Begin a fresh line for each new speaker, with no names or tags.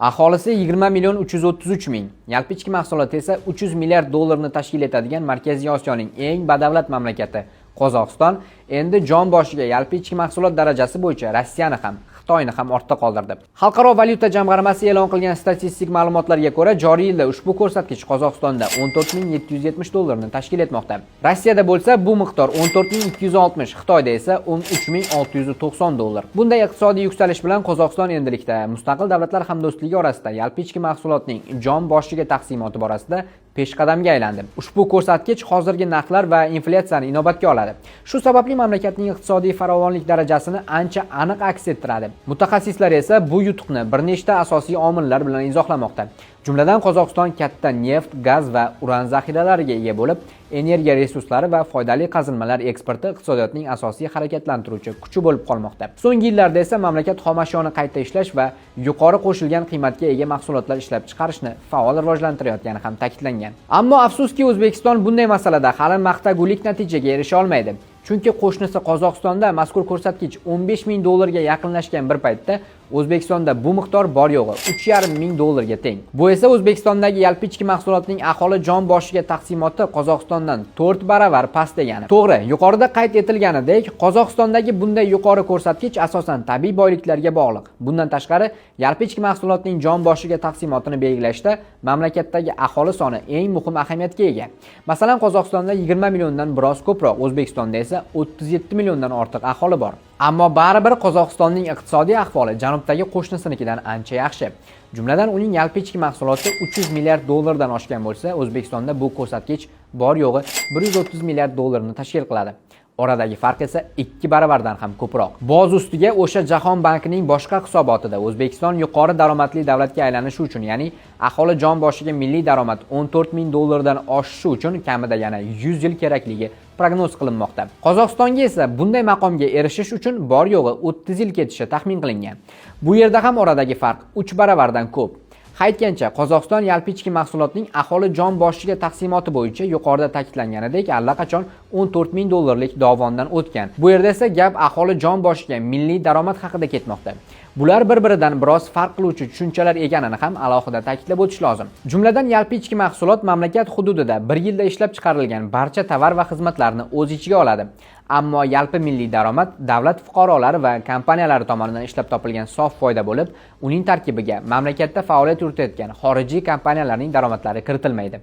Aholisi 20 million 333 ming, yalpi ichki mahsuloti esa 300 milliard dollarni tashkil etadigan Markaziy Osiyoning eng badavlat mamlakati Qozog'iston endi jon boshiga yalpi ichki mahsulot darajasi bo'yicha Rossiyani ham, Xitoyni ham ortda qoldirdi. Xalqaro valyuta jamg'armasi e'lon qilgan statistik ma'lumotlarga ko'ra, joriy yilda ushbu ko'rsatkich Qozog'istonda 14 770 dollarni tashkil etmoqda. Rossiyada bo'lsa bu miqdor 14 260, Xitoyda esa 13 690 dollar. Bunday iqtisodiy yuksalish bilan Qozog'iston endilikda mustaqil davlatlar hamdo'stligi orasida yalpi ichki mahsulotning jon boshiga taqsimoti borasida peshqadamga aylandi. Ushbu ko'rsatkich hozirgi narxlar va inflyatsiyani inobatga oladi. Shu sababli mamlakatning iqtisodiy farovonlik darajasini ancha aniq aks ettiradi. Mutaxassislar esa bu yutuqni bir nechta asosiy omillar bilan izohlamoqda. Jumladan, Qozog'iston katta neft, gaz va uran zaxiralariga ega bo'lib, energiya resurslari va foydali qazilmalar eksporti iqtisodiyotning asosiy harakatlantiruvchi kuchi bo'lib qolmoqda. So'nggi yillarda esa mamlakat xom ashyoni qayta ishlash va yuqori qo'shilgan qiymatga ega mahsulotlar ishlab chiqarishni faol rivojlantirayotgani ham ta'kidlangan. Ammo afsuski, O'zbekiston bunday masalada hali maqtagulik natijaga erisha olmaydi. Chunki qo'shnisi Qozog'istonda mazkur ko'rsatkich 15 ming dollarga yaqinlashgan bir paytda O'zbekistonda bu miqdor bor yo'g'i 3,5 ming dollarga teng. Bu esa O'zbekistondagi yalpi ichki mahsulotning aholi jon boshiga taqsimoti Qozog'istondan 4 baravar past degani. To'g'ri, yuqorida qayd etilganidek, Qozog'istondagi bunday yuqori ko'rsatkich asosan tabiiy boyliklarga bog'liq. Bundan tashqari, yalpi ichki mahsulotning jon boshiga taqsimotini belgilashda mamlakatdagi aholi soni eng muhim ahamiyatga ega. Masalan, Qozog'istonda 20 milliondan biroz ko'proq, O'zbekistonda esa 37 milliondan ortiq aholi bor. Ammo baribir Qozog'istonning iqtisodiy ahvoli janubdagi qo'shnisinikidan ancha yaxshi. Jumladan, uning yalpi ichki mahsuloti 300 milliard dollardan oshgan bo'lsa, O'zbekistonda bu ko'rsatkich bor yo'g'i 130 milliard dollarni tashkil qiladi. Oradagi farq esa 2 baravardan ham ko'proq. Boz ustiga, o'sha Jahon bankining boshqa hisobotida O'zbekiston yuqori daromadli davlatga aylanishi uchun, ya'ni aholi jon boshiga milliy daromad 14 ming dollardan oshishi uchun kamida yana 100 yil kerakligi prognoz qilinmoqda. Qozog'istonga esa bunday maqomga erishish uchun bor yo'g'i 30 yil ketishi taxmin qilingan. Bu yerda ham oradagi farq 3 baravardan ko'p. Aytgancha, Qozog'iston yalpi ichki mahsulotning aholi jon boshiga taqsimoti bo'yicha yuqorida ta'kidlanganidek allaqachon 14 ming dollarlik dovondan o'tgan. Bu yerda esa gap aholi jon boshiga milliy daromad haqida ketmoqda. Bular bir-biridan biroz farq qiluvchi tushunchalar ekanini ham alohida ta'kidlab o'tish lozim. Jumladan, yalpi ichki mahsulot mamlakat hududida bir yilda ishlab chiqarilgan barcha tovar va xizmatlarni o'z ichiga oladi. Ammo yalpi milliy daromad davlat fuqarolari va kompaniyalari tomonidan ishlab topilgan sof foyda bo'lib, uning tarkibiga mamlakatda faoliyat yuritayotgan xorijiy kompaniyalarning daromadlari kiritilmaydi.